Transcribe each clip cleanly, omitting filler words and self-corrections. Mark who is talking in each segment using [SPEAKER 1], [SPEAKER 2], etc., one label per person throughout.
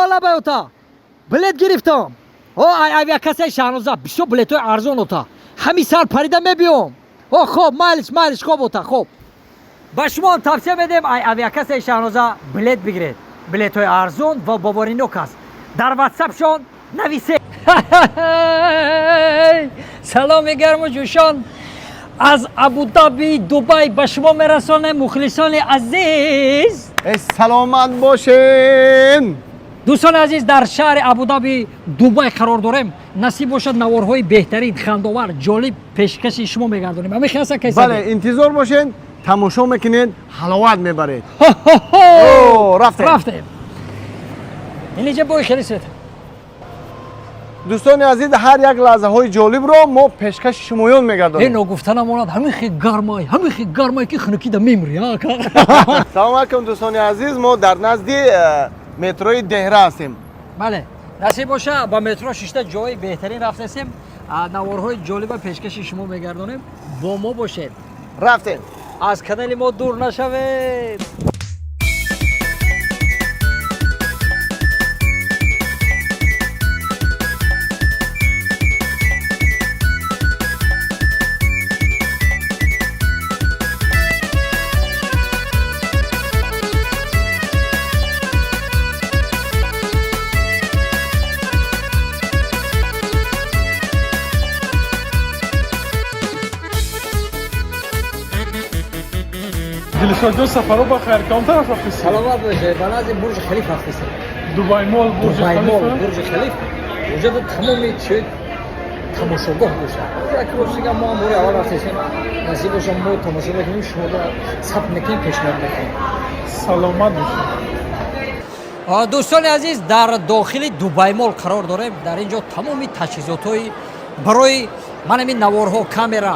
[SPEAKER 1] Лабай ота, билет гирифтам. О, ай авиакассаи Шаҳноза бисёр билетҳои арзон, ота. Ҳамин сар парида мебиём. О, хоб, майлиш, майлиш, хоб, ота, хоб. Ба шумо тавсия медиҳем, ай авиакассаи Шаҳноза билет бигиред. Билетҳои арзон ва боваринок аст. Дар ватсапшон нависед. Саломи гарму ҷӯшон аз Абудаби, Дубай ба шумо мерасонем, мухлисони азиз.
[SPEAKER 2] Саломат бошен.
[SPEAKER 1] Дӯстони азиз, дар шаҳри Абудаби, Дубай қарор дорем. Насиб бошад, наворҳои беҳтарин, хандовар, ҷолиб пешкаши шумо мегардонем. Ҳамин хел аст.
[SPEAKER 2] Бале, интизор бошен, тамошо мекунед, ҳаловат мебаред. Рафтем.
[SPEAKER 1] Рафтем. Инҷа бой хеле свет.
[SPEAKER 2] Дӯстони азиз, ҳар як лаҳзаҳои ҷолибро мо пешкаши шумоён мегардонем.
[SPEAKER 1] Ногуфта намонад, ҳамин хел гармай, ҳамин хел гармай, ки хунукида мемри.
[SPEAKER 2] Салом алайкум, дӯстони азиз, мо дар назди метрои Деҳра ҳастем.
[SPEAKER 1] Бале, насиб боша, ба метро шишта ҷои беҳтарин рафтасем. Наворҳои ҷолиба пешкаши шумо мегардонем. Бо мо бошед.
[SPEAKER 2] Рафтем.
[SPEAKER 1] Аз канали мо дур нашавед.
[SPEAKER 3] Дилшодҷон, сафаро ба хайр, кадом тараф рафтеси?
[SPEAKER 1] Саломат бошед. Ба назди Бурҷи Халиф рафтесем.
[SPEAKER 3] Дубай Мол, Бурҷи
[SPEAKER 1] Дубай Мол.
[SPEAKER 3] Халифа.
[SPEAKER 1] Бурҷи Халиф уҷа тамоми чи тамошогоҳ бошад. Як ростига мо ҳам бори аввал рафтесем. Насиб боша, мо тамошо мекунем, шуморо сабт мекунем, пешниҳод мекунем.
[SPEAKER 3] Саломат бошед.
[SPEAKER 1] Дӯстони азиз, дар дохили Дубаймол қарор дорем. Дар ин ҷо тамоми таҷҳизотҳои барои ман ҳамин наворҳо, камера,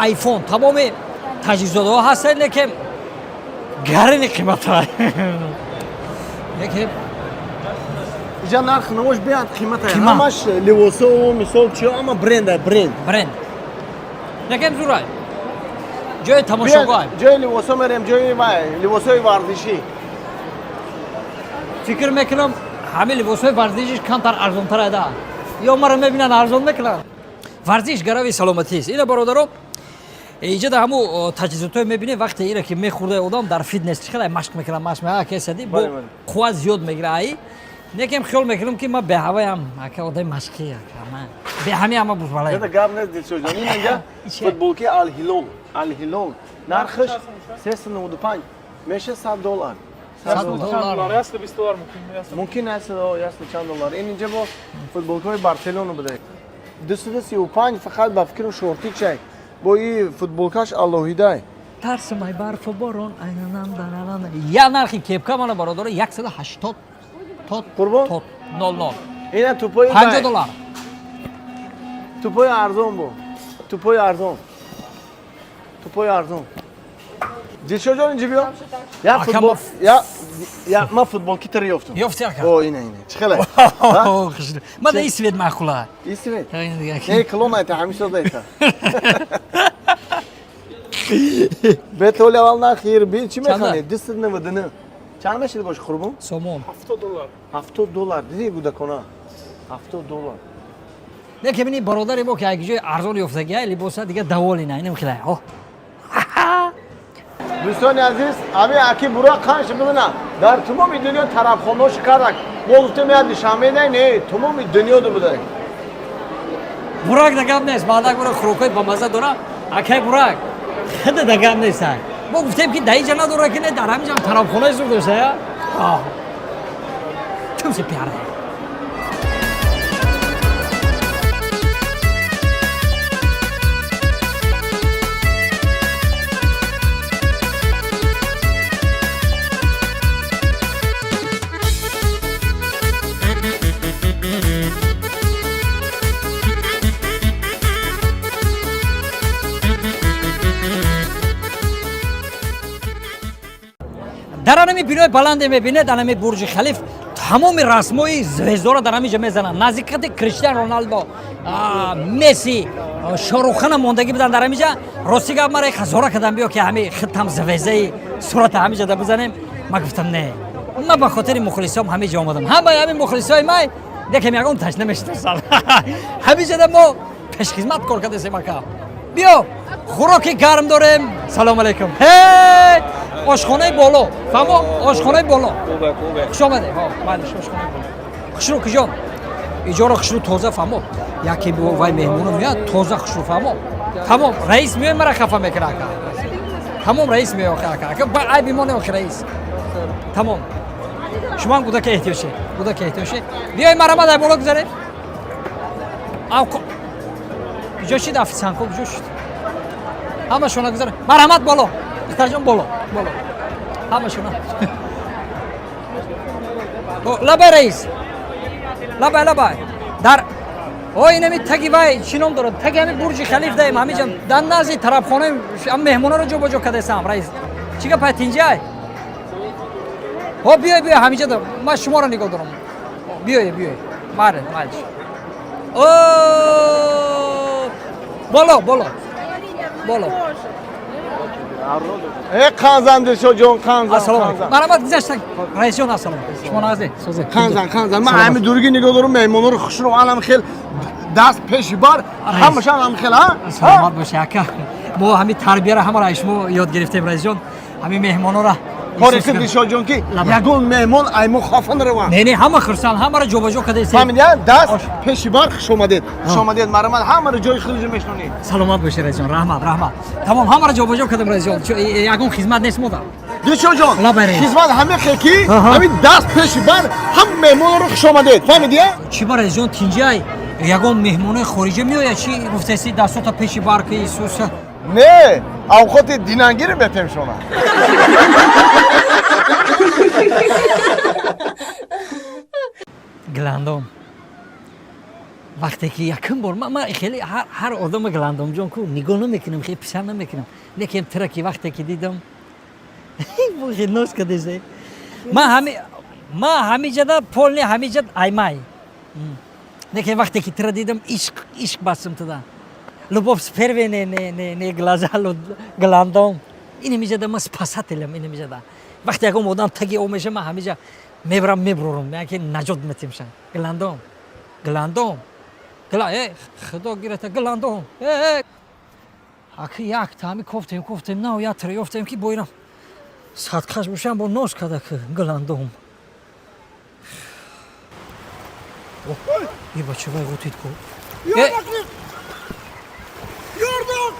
[SPEAKER 1] айфон, тамоми таҷҳизотҳо ҳастанд, лекин гарини қимата, лекин
[SPEAKER 2] Иҷа нарх навош беҳад қимата.
[SPEAKER 1] Қимат.
[SPEAKER 2] Ҳамаш либосову мисол чиё, ҳама бренда, бренд.
[SPEAKER 1] Бренд, лекин зурай ҷои тамошогоҳ.
[SPEAKER 2] Ҷои либосо мерем, ҷои вай либосои варзишӣ.
[SPEAKER 1] Фикр мекунам, ҳамин либосҳои варзишиш камтар арзонтар ада ё маро мебинанд, арзон мекунанд. Варзиш гарави саломатист. Ина, бародаро, иҷа дар ҳаму таҷҳизотҳое мебинем, вақте ира ки мехӯрда, одам дар фитнес чӣ хеле машқ мекунад, машқ кесади бо
[SPEAKER 2] Бале, бале.
[SPEAKER 1] қувват зиёд мегира. Ай некем хиёл мекунам, ки ман беҳаваям, ака, одами машқӣ, ака, ман беҳами ҳама бузбалай.
[SPEAKER 2] Ҷада гап нест, Дилшодҷон, ин инҷа
[SPEAKER 1] Иче?
[SPEAKER 2] футболки Алҳилол, Алҳилол, нархаш 395 меша, 100 доллар.
[SPEAKER 1] 100
[SPEAKER 3] Чанд
[SPEAKER 1] доллар.
[SPEAKER 3] доллар? 120 доллар мумкин.
[SPEAKER 2] Мумкин аст, 100 чанд доллар. Ин инҷа бо футболкаҳои Барселона буда, 235, фақат ба фикру шортикшай, бо и футболкаш алоҳидай.
[SPEAKER 1] Тарсимай барфу борон, айнанам даранам. Я нархи кепка мана, бародаро, 180 тот.
[SPEAKER 2] Қурбон?
[SPEAKER 1] Тот нол нол.
[SPEAKER 2] Ина тупои
[SPEAKER 1] 50 доллар.
[SPEAKER 2] Тупои арзон, бо тупои арзон, тупои арзон. Дилшодҷон, инҷи биё, я
[SPEAKER 1] Ака,
[SPEAKER 2] футбол, я ман футболки тира ёфтам.
[SPEAKER 1] Ёфти, ака?
[SPEAKER 2] О, ина, ина чӣ хеле?
[SPEAKER 1] Ман ин свет маъқула.
[SPEAKER 2] И свет не клон айта, ҳамин айта. Бетоли аввал нархи би чӣ механед? 299 чанд мешида боши, қурбон?
[SPEAKER 1] Сомон.
[SPEAKER 3] 70 доллар.
[SPEAKER 2] 70 доллар, диди, гудакона, 70 доллар.
[SPEAKER 1] Не ки бини, бародари мо ки як ҷои арзон ёфтагия либоса, дига даволина инам хеле. О.
[SPEAKER 2] Дӯстони азиз, ами аки бура қанш бибина, дар тамоми дунё тарабхонаоши кардак. Мо гуфтем, я Душанбе не, не, тамоми дунё ду буда.
[SPEAKER 1] Бурак да гап нест, баъдак бура хӯрокҳои бамаза дора. Акай Бурак, хида да гап нест. Мо гуфтем, ки дар инҷа надора, ки не, дар ҳаминҷа ҳам тарабхонаи зур дошта я. Тумси пиара. Дар анами бинои баланде мебинед, анами Бурҷи Халиф, тамоми расмҳои звездоро дар ҳамин ҷо мезананд. Наздикати Криштиан Роналдо, Месси, Шоруххана мондагӣ буданд дар ҳамин ҷа. Рости гап, мара хазора кардам, биё, ки ҳами хитам звездаи сурата ҳамин ҷа да бизанем. Ман гуфтам, не. Ман ба хотири мухлисом ҳамин ҷо омадам. Ҳамаи ҳамин мухлисои май лекин ягон таш намешиносам. Ҳамин ҷода мо пешхизмат кор кардесем, ака. Биё, хӯроки гарм дорем. Салом алейкум. Ҳе, ошхонаи боло, фаҳмо, ошхонаи боло. Хуш омадед. Майлиш, ошхонаи боло. Хушрӯ киҷон, иҷоро хушрӯ, тоза, фаҳмо. Яке вай меҳмоно меяд, тоза, хушрӯ, фаҳмо. Тамом, раис меояд, мара хафа мекунад, ака. Тамом, раис меояд, ака. Ака, ба айби мо не, охи, раис. Тамом, шумоам гудака эҳтиёҷ шед, гудака эҳтиёҷ шед. Биёй, марама дар боло гузарем. Куҷо шид официантко, куҷо шид? Ҳамашона гузарем. Марҳамат, боло, духтарҷон, боло, боло, ҳамашона. Лабай, раис, лабай, лабай. Дар о инами таги вай чӣ ном дорад, таги ҳами Бурҷи Халиф даем, ҳамиҷа дар назди тарабхонаи меҳмонро ҷобаҷо кардесам. Раис, чӣ гапай, тинҷай? Ҳо, биёй, биёй, ҳамиҷа ман шуморо нигоҳ дорам. Биёй, биёй, маре, майлиш. О, боло, боло, боло.
[SPEAKER 2] Э, қанзан, Дилшодҷон, қанзан.
[SPEAKER 1] Ассалому алайкум, марҳамат, гузаштан, раисҷон, ассалом, шумо нағзе, созе?
[SPEAKER 2] Қанзан, қанзан. Ман ҳами дурги нигоҳ дорам, меҳмонро хушрӯ, анам хел даст пеши бар, ҳамашан ҳам хел, а?
[SPEAKER 1] Саломат бошӣ, ака. Мо ҳами тарбияро ҳамаро аз шумо ёд гирифтем, раисҷон, ҳами меҳмонора.
[SPEAKER 2] Кори ки, Дилшодҷон, ки ягон меҳмон ай мо хафа нараванд.
[SPEAKER 1] Не, не, ҳама хурсанд, ҳамаро ҷобаҷо кардесем.
[SPEAKER 2] Фаҳмидя, даст пеши бар, хуш омадед, хуш омадед, марҳамат, ҳамаро ҷои худро мешнонед.
[SPEAKER 1] Саломат бошӣ, раисҷон, раҳмат, раҳмат. Тамом, ҳамаро ҷобаҷо кардем, раисҷон, ягон хизмат нест мода?
[SPEAKER 2] Дилшодҷон,
[SPEAKER 1] Лабай, раис.
[SPEAKER 2] Хизмат ҳаме хел ки ҳамин даст пеши бар, ҳам меҳмонро хуш омадед, фаҳмидия?
[SPEAKER 1] Чӣ ба, раисҷон, тинҷай, ягон меҳмонои хориҷа меояд, чӣ гуфтаси, дастота пеши бар ки Исуса?
[SPEAKER 2] Не, авқоти динангири метем шона.
[SPEAKER 1] Гландом, вақте ки якум бор ман хеле ҳар одама, Гландомҷон, ку нигоҳ намекунам, хеле писанд намекунам, лекин тира ки вақте ки дидам, хеле ноз кардесе. Ман ҳамиҷада полни ҳамиҷад аймай, лекин вақте ки тира дидам, ишқ, ишқ басм туда, любовь с первой не не не не глаза. Гландом, ин ҳамиҷада ман спасателям. Ин ҳамиҷада вақте ягон одам таги об меша, ман ҳамиҷа мебарам, мебурорам, яке наҷот метимшам. Гландом, Гландом, э, худо гирата, Гландом, э, аки як тами кофтем, кофтем, нав як тира ёфтем, ки боирам садқаш бошам, бо ноз када ки Гландом. И бача вай ғутид ку.
[SPEAKER 2] Ёрдам!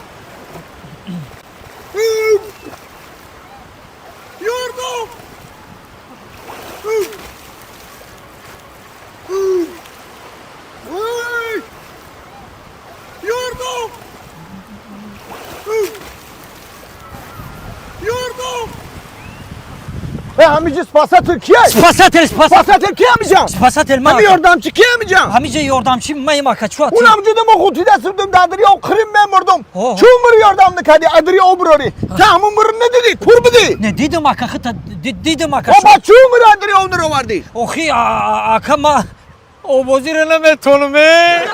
[SPEAKER 2] Ёрдам! Ой! Ёрдам! Ёрдам! Э, ҳамиҷа спасатель кия?
[SPEAKER 1] Спасатель, спасатель.
[SPEAKER 2] Спасатель кия ҳамиҷа?
[SPEAKER 1] Спасатель ма.
[SPEAKER 2] Ҳами ёрдамчи кия ҳамиҷа?
[SPEAKER 1] Ҳамиҷа ёрдамчи маем, ака, чуа?
[SPEAKER 2] Унам ҷуда мо ғутида судум дар дарё, қирим мемурдум.
[SPEAKER 1] О.
[SPEAKER 2] Чун мир ёрдам накардӣ, аз дарё оброрӣ? Та ҳамун мир надидӣ, кур будӣ?
[SPEAKER 1] Не, дидам, ака, хита дидам, ака.
[SPEAKER 2] Оба, чун мир аз дарё наровардӣ?
[SPEAKER 1] Охи, ака, ма овозиро наметонам, э.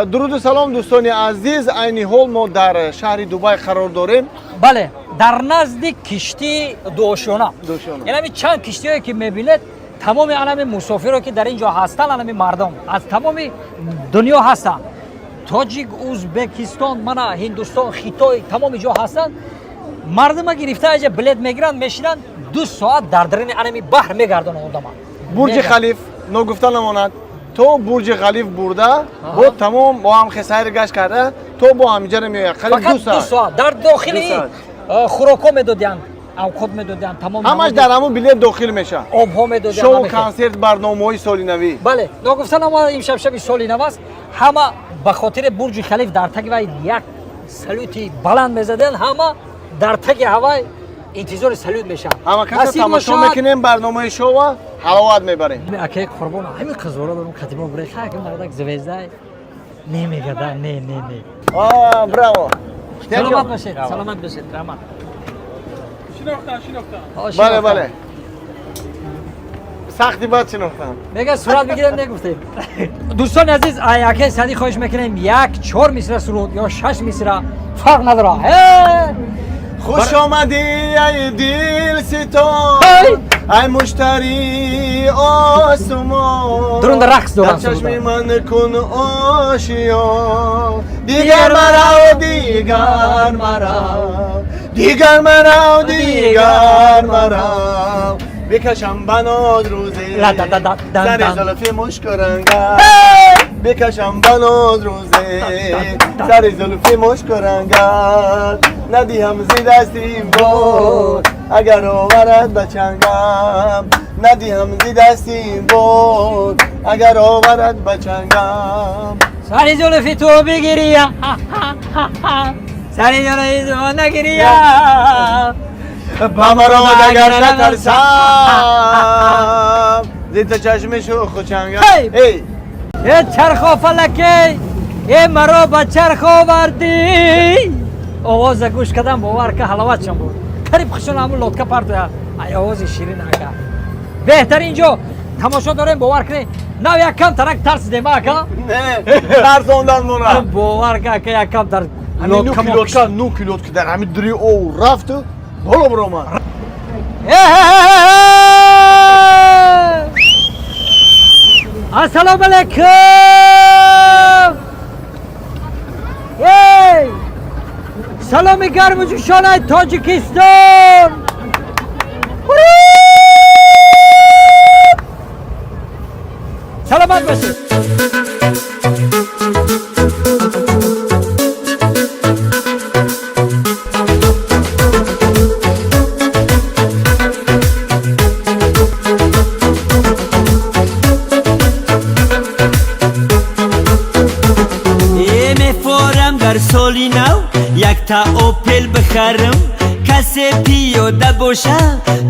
[SPEAKER 2] Дуруду салом, дӯстони азиз, айни ҳол мо дар шаҳри Дубай қарор дорем.
[SPEAKER 1] Бале, дар назди киштии дуошёна.
[SPEAKER 2] Дуошёна.
[SPEAKER 1] Ин ҳами чанд киштиҳое ки мебинед, тамоми анами мусофиро ки дар ин ҷо ҳастанд, анами мардум аз тамоми дунё ҳастанд, тоҷик, Узбекистон, мана Ҳиндустон, Хитой, тамоми ҷо ҳастанд. Мардума гирифта, аҷа билет мегиранд, мешинанд, 2 соат дар дарини анами баҳр мегардонанд одама.
[SPEAKER 2] Бурҷи Халиф ногуфта намонад, то Бурҷи Халиф бурда, бо тамом бо ҳам сайр гашт карда, то бо ҳамиҷара меояд, қариб
[SPEAKER 1] фақат
[SPEAKER 2] ду
[SPEAKER 1] ду
[SPEAKER 2] саат.
[SPEAKER 1] Соат дар дохили
[SPEAKER 2] Ду саат.
[SPEAKER 1] Хӯрокҳо медодианд, авқот медодианд, тамом.
[SPEAKER 2] Ҳамаш дар ҳамун билет дохил мешавад.
[SPEAKER 1] Обҳо медодианд.
[SPEAKER 2] Шоу,
[SPEAKER 1] ҳама хел.
[SPEAKER 2] консерт, барномаҳои соли навӣ.
[SPEAKER 1] Бале, ногуфта намонад, имшаб шаби соли нав аст. Ҳама ба хотири Бурҷи Халиф дар таги вай як салюти баланд мезаданд, ҳама дар таги ҳавай интизори салют мешаванд.
[SPEAKER 2] Ҳама каса
[SPEAKER 1] Насиб
[SPEAKER 2] тамошо
[SPEAKER 1] бошад.
[SPEAKER 2] мекунем барномаи шоуа, ҳаловат мебарем.
[SPEAKER 1] Акай Қурбон, ҳамин қизора дорум, катиба буре, ха, мардак звезда не мегада, не, не, не.
[SPEAKER 2] А, браво!
[SPEAKER 1] Саломат бошед, саломат бошед, раҳмат.
[SPEAKER 3] Шинохтан, шинохтан.
[SPEAKER 2] Бале, бале, сахти бад шинохтам.
[SPEAKER 1] Мега сурат бигирем, негуфтем. Дӯстони азиз, акай Сади хоҳиш мекунем, як чор мисра суруд ё шаш мисра, фарқ надора. Э!
[SPEAKER 2] Хуш омадӣ, ай дилситон, ай муштарии осмон.
[SPEAKER 1] Дурунда рақс дорам.
[SPEAKER 2] Дар чашми ман кун ошиён. Дигар марав, дигар марав, дигар марав, дигар марав. Бикашам ба ноз рӯзе сари зулфи мушкранга, бикашам ба ноз рӯзе сари зулфи мушкранга. Надиҳам зи дасти бод агар оварад ба чангам, надиҳам зи дасти бод агар оварад ба чангам.
[SPEAKER 1] Сари зулфи ту бигирия, сари зулфи ту нагирия.
[SPEAKER 2] Ба марод агар натарсам зи ту чашми шӯху чангам.
[SPEAKER 1] Э чархо фалаке, э маро ба чарх овардӣ. Овоза гӯш кардам, бовар ка, ҳаловатшон буд. Қариб хушон ҳамун лодка партоя. Ай овози ширин ака. Беҳтарин ҷо тамошо дорем, бовар кунед. Нав як кам тарак тарсидем ака.
[SPEAKER 2] Не, тарсондан мона.
[SPEAKER 1] Бовар ка ака, як кам тар
[SPEAKER 2] лодка, лодка, ну лодка дар ҳамин дури ов рафту боло биромад.
[SPEAKER 1] Ассалому алайкум. Эй! Саломи гарму ҷӯшонаи Тоҷикистон. Саломат бошед.
[SPEAKER 4] Мефорам дар соли нав якта Опел бихарам, касе пиёда боша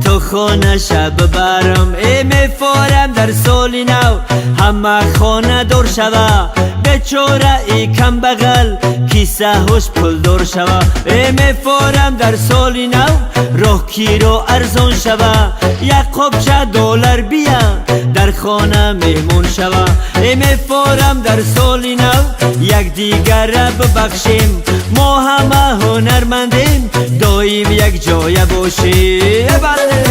[SPEAKER 4] то хонаша бибарам. Э мефорам дар соли нав ҳама хонадор шава, бечораи камбағал кисаҳош пулдор шава. Э мефорам дар соли нав роҳкиро арзон шава, як қобча доллар бия дар хона меҳмон шава. Э мефорам дар соли нав якдигарра бибахшем, мо ҳама ҳунармандем, доим якҷоя бошем. Бале.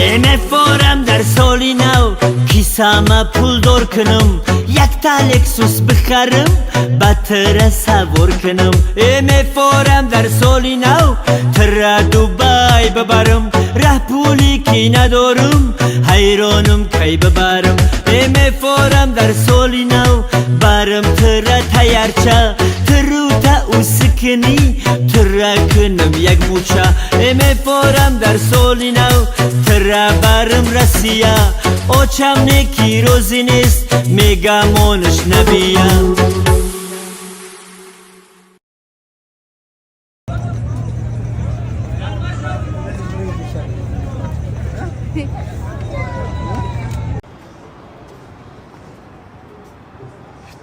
[SPEAKER 4] Э мефорам дар соли нав кисама пулдор кунам, якта Лексус бихарам, ба тира савор кунам. Э мефорам дар соли нав тира Дубай бибарам, раҳ пуле ки надорам ҳайронам кай бибарам. Э мефорам дар соли нав барам тира таярча, тирута усикунӣ тира кунам як муча. Э мефорам дар соли нав тира барам Россия, очам неки розӣ нест мегамонаш набия.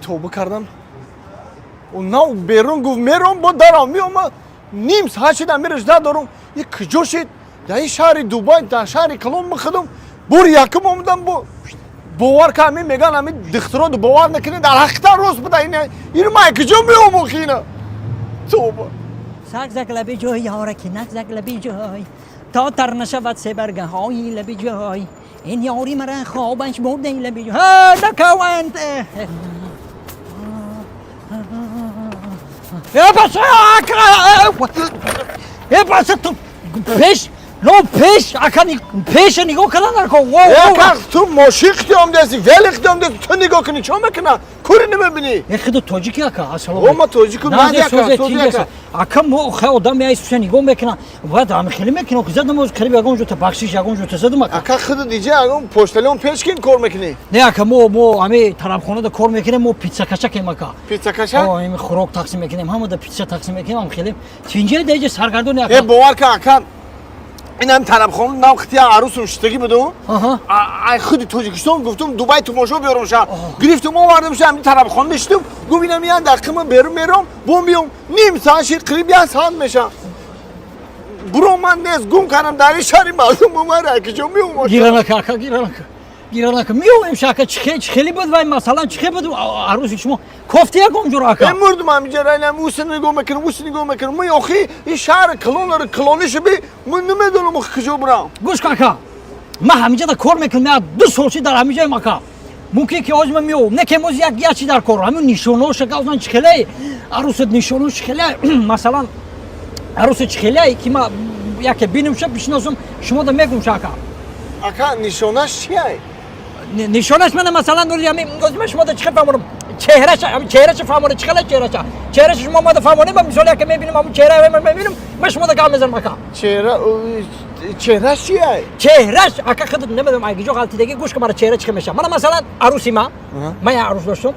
[SPEAKER 2] Тавба кардам. О нав берун гуфт мером, бо дарам меома, ним соат шид амираш надорум. И куҷо шид? Дар ин шаҳри Дубай, дар шаҳри калон бихудум, бори якум омадам, бо бовар ка, ҳамин меган, ҳамин духтуро бовар накунед, дар ҳақиқатан рост буда. Ин ман куҷо меомохи ина? Тавба.
[SPEAKER 1] Сак лаби ҷой, ёраки нак лаби ҷой, то тар нашавад себаргаҳои лаби ҷой. Ин ёри мара хобаш бурда лаби ҷой. Накаванд. Э бача, э бача, ту пеш, но пеш, ака пеша нигоҳ кардан дар кор.
[SPEAKER 2] Ака, ту мошин хити омдаси, вели хити омдаси, ту нигоҳ кунӣ, чо мекуна? Кури намебинӣ?
[SPEAKER 1] Э худо тоҷики ака, ассалому
[SPEAKER 2] О, ма тоҷику, ман ака, сози ака.
[SPEAKER 1] Ака, мо хай одам яй суша нигоҳ мекунам, баъд ҳам хеле мекунам, ки задам оз қариб ягон ҷо бахшиш, ягон ҷо задам ака.
[SPEAKER 2] Ака, худо диҷа ягон почтальон пеш кин кор мекунӣ?
[SPEAKER 1] Не ака, мо ҳами тарабхонада кор мекунем, мо питсакашакем ака.
[SPEAKER 2] Питсакаша?
[SPEAKER 1] О, ҳами хӯрок тақсим мекунем, ҳамада питса тақсим мекунем, ҳам хеле. Тинҷа даҷа саргардони ака.
[SPEAKER 2] Э бовар ка ака, ин ҳам тарабхона нав хития арӯсум шиштагӣ будум. Ай худи Тоҷикистон гуфтум Дубай томошо биёрам ша. Гирифтум овардам ша, ҳамин тарабхона нишитум. Гуфт инам ян дақиқа берун мером, бом биём. Ним соат шид, қариб як соат меша. Буро ман нест, гум кардам дар ин шаҳри мардум, ман ра куҷо меомад?
[SPEAKER 1] Гиранака ака, гиранака. Гира накун. Меоем шака чӣ хеле буд вай масалан чӣ хел буд арӯси шумо? Кофти ягон ҷур ака?
[SPEAKER 2] Мурдум ҳамиҷа райнам уси нигоҳ мекунам, уси нигоҳ мекунам. Ман охи ин шаҳри калонро калонӣ би ман намедонам охи куҷо бирам.
[SPEAKER 1] Гӯш кун ака. Ман ҳамиҷада кор мекунам, як ду сол шид дар ҳамиҷаем ака. Мумкин ки ҳозир ман меоям. Не ки ҳозир як як чи дар кор. Ҳамин нишонаҳоша гап чӣ хеле арӯсат нишонаҳош чӣ хеле масалан арӯси чӣ хеле ки ман яке бинамша бишиносам шумо да мегум ака.
[SPEAKER 2] Ака нишонаш чия?
[SPEAKER 1] Нишонаш мана масалан ҳамин ҳозир ман шумо да чӣ хел фаҳмонам? Чеҳраша, ҳамин чеҳраша фаҳмонам, чӣ хеле чеҳраша? Чеҳраша шумо мада фаҳмонем, ман мисол яке мебинам ҳамун чеҳра ман мебинам, ман шумо да гап мезанам ака.
[SPEAKER 2] Чеҳра чеҳраш чия?
[SPEAKER 1] Чеҳраш ака худат намедонам ай куҷо ғалтидаги гӯш кун мара чеҳра чӣ хел мешавад. Мана масалан арӯси ман, ман як арӯс доштам.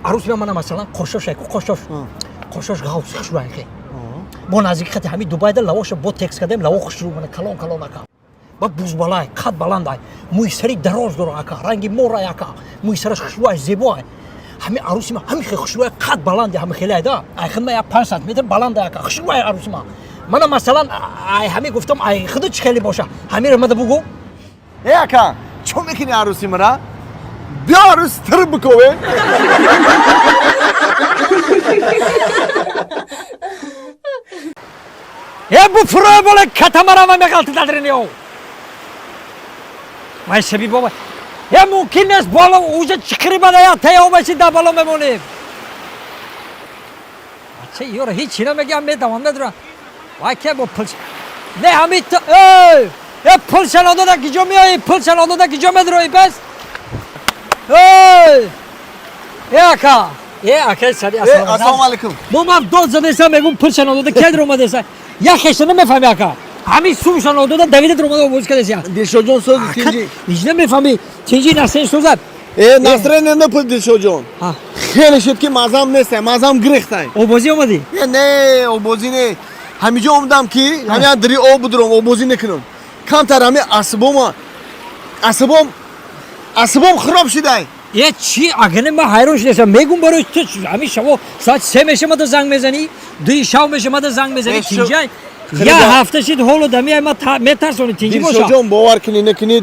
[SPEAKER 1] Арӯси ман мана масалан қошош ку қошош. Қошош ғавс хушрӯ хе. Бо наздики хати ҳамин Дубайда лавоша бо текст кардем, лаво хушрӯ мана калон калон ака. Ба бузбалай, қад баландай, мӯи сари дароз дора ака, ранги морай ака, мӯи сараш хушрӯай, зебоай. Ҳамин арӯси ман ҳамин хел хушрӯай, қад баланди ҳамин хелай да. Ай хидма як 5 сантиметр баландай ака, хушрӯай арӯси ман. Мана масалан ай ҳамин гуфтам ай худу чӣ хеле боша. Ҳаминро мада бугӯ.
[SPEAKER 2] Э ака, чо мекунӣ арӯси мара? Биё арӯс тир бикове.
[SPEAKER 1] Э бу фуроя бола катамарама меғалти дадрини вай шаби бобо. Э мумкин нест боло уже чиқири бада я тая омаши да боло мемонем. Бача ёра ҳеч чи намегиам медавам медурам. Вай ке бо пул не ҳами эй э пул шанодода киҷо меоӣ пул шанодода киҷо медуроӣ бес. Эй э ака э ака сари
[SPEAKER 2] ассалому алайкум.
[SPEAKER 1] Мо ман дод задесам мегум пул шанодода ке дуромадеса. Як хешта намефаҳми ака. Ҳамин сум шанодода давида дуромада овоз кардеся.
[SPEAKER 2] Дилшодҷон сози тинҷи.
[SPEAKER 1] Ҳеҷ намефаҳми тинҷи насрин созад.
[SPEAKER 2] Э настроение напуд Дилшодҷон. Хеле шуд ки мазам нест, мазам гирехтай.
[SPEAKER 1] Обозӣ омадӣ?
[SPEAKER 2] Не, обозӣ не. Ҳамиҷо омадам ки ҳамин дари об будурам, обозӣ накунам. Камтар ҳамин асбома асбом асбом хироб шудай.
[SPEAKER 1] Е чӣ агане ман ҳайрон шудасам. Мегум барои ту ҳамин шаво соат 3 меша мада занг мезанӣ, 2 шав меша мада занг мезанӣ тинҷай. Я ҳафта шид ҳоло дами ма метарсонӣ тинҷи боша.
[SPEAKER 2] Дилшодҷон бовар кунӣ накунӣ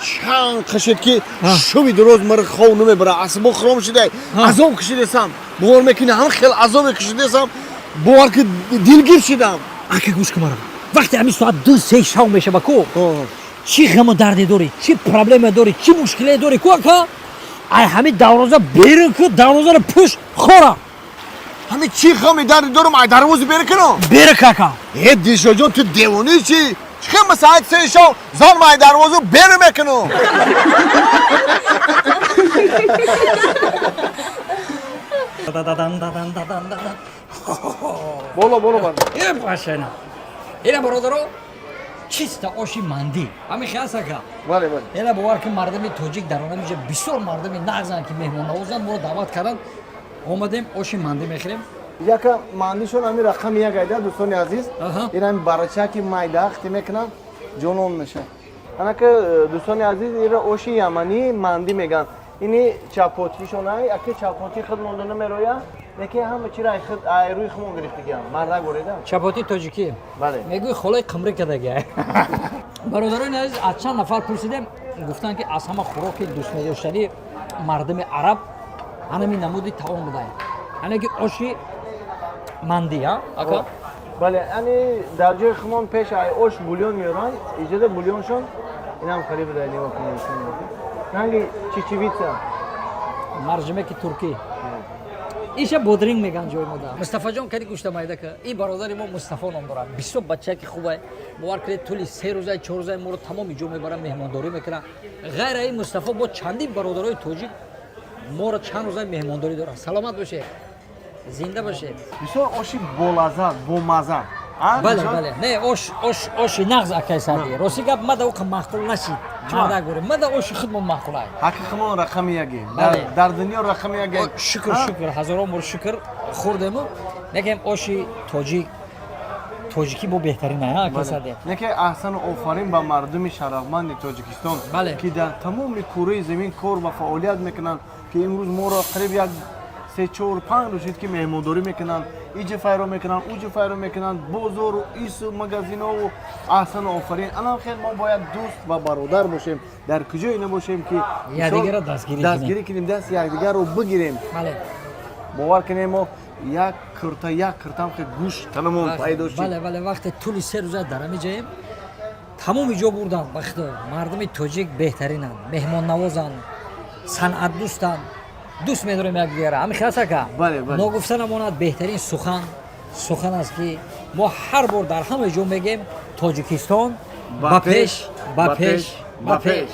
[SPEAKER 2] чанд қишид ки шуби дуроз мара хов намебара. Асбом хироб шудай. Азоб кашидасам. Бовар мекунӣ ҳам хел азобе кашидасам. Бовар ки дилгир шидам.
[SPEAKER 1] Ака гӯш кун мара. Вақте ҳамин соат 2-3 шав мешава ку чӣ ғаму дарде дорӣ, чӣ проблема дорӣ, чӣ мушкиле дорӣ ку ака? Ай ҳамин дарвоза берун ку, дарвозаро пӯш хора.
[SPEAKER 2] Ҳамин чӣ ғами дарде дорам, ай дарвоза берун кунам?
[SPEAKER 1] Берун ку ака.
[SPEAKER 2] Э Дилшодҷон ту девонӣ чӣ? Чӣ хел ма соат 3 шав зан ай дарвоза берун мекунам? Боло боло бар.
[SPEAKER 1] Э башена. Ина бародаро чиста оши мандӣ. Ҳамин хел аст ака?
[SPEAKER 2] Бале бале.
[SPEAKER 1] Ина бовар ки мардами тоҷик дар он ҳамиҷа бисёр мардами нағзанд ки меҳмоннавозанд, моро даъват карданд. Омадем оши мандӣ мехӯрем.
[SPEAKER 2] Яка мандишон ҳамин рақами як айда дӯстони азиз. Ин ҳамин барачаки майда хти мекунанд, ҷонон мешавад. Анака дӯстони азиз инро оши яманӣ мандӣ мегӯянд. Ини чапотишон ай, аки чапоти худ монда намероя, лекин ҳама чиро ай худ ай рӯи хумон гирифтагиам. Мардак бореда?
[SPEAKER 1] Чапоти тоҷикӣ.
[SPEAKER 2] Бале.
[SPEAKER 1] Мегӯи холаи қимрӣ кардагиай. Бародарони азиз, аз чанд нафар пурсидем, гуфтанд ки аз ҳама хӯроки дӯстмедоштании мардуми араб ҳанамин намуди таом будай. Ҳане ки оши мандӣ, а? Ака?
[SPEAKER 2] Бале, ани дар ҷои хумон пеш ай ош бульон меоранд, иҷода бульоншон инам хали будай нигоҳ кунед. Ранги чичивица.
[SPEAKER 1] Маржимеки туркӣ. Иша бодринг меган ҷои мода. Мустафаҷон кади гӯшта майда ка. Ин бародари мо Мустафо ном дорад. Бисёр бачаки хубай. Бовар кунед тӯли 3 рӯзай, 4 рӯзай моро тамоми ҷо мебарад, меҳмондорӣ мекунад. Ғайр аз ин Мустафо бо чандин бародарои тоҷик моро чанд рӯзай меҳмондорӣ дорад. Саломат бошед. Зинда бошед.
[SPEAKER 2] Бисёр оши болаззат, бомазза.
[SPEAKER 1] Бале, бале. Не, ош ош оши нағз акай Саъдӣ. Рости гап мада оқа маъқул нашид. Мардак гӯре. Мада оши худмон маъқул ай.
[SPEAKER 2] Ҳақи хумон рақами яге. Дар дунё рақами яге.
[SPEAKER 1] Шукр, шукр, ҳазорон бор шукр хӯрдему. Лекин оши тоҷик тоҷикӣ бо беҳтарин ай, акай Саъдӣ.
[SPEAKER 2] Лекин аҳсану офарин ба мардуми шарафманди Тоҷикистон, ки дар тамоми кураи замин кор ва фаъолият мекунанд, ки имрӯз моро қариб як 3, 4, 5 рӯз шуд, ки меҳмондорӣ мекунанд, иҷа файро мекунанд, уҷа файро мекунанд, бозору ису магазинову. Аҳсану офарин. Анам хел мо бояд дӯст ва бародар бошем, дар куҷое набошем, ки
[SPEAKER 1] якдигарро дастгирӣ кунем.
[SPEAKER 2] Дастгирӣ кунем, дасти якдигарро бигирем. Бовар кунем, мо як курта, як куртам хел гӯш танамон пайдо шуд.
[SPEAKER 1] Бале, вақте тӯли 3 рӯза дар ҳами ҷоем, тамоми ҷо бурдам. Ба худо, мардуми тоҷик беҳтаринанд, меҳмоннавозанд, санъатдӯстанд, дӯст медорем якдигара. Ҳами хел ака.
[SPEAKER 2] Бале.
[SPEAKER 1] Ногуфта намонад, беҳтарин сухан сухан аст, ки мо ҳар бор дар ҳама ҷо мегем: Тоҷикистон ба пеш, ба пеш, ба пеш!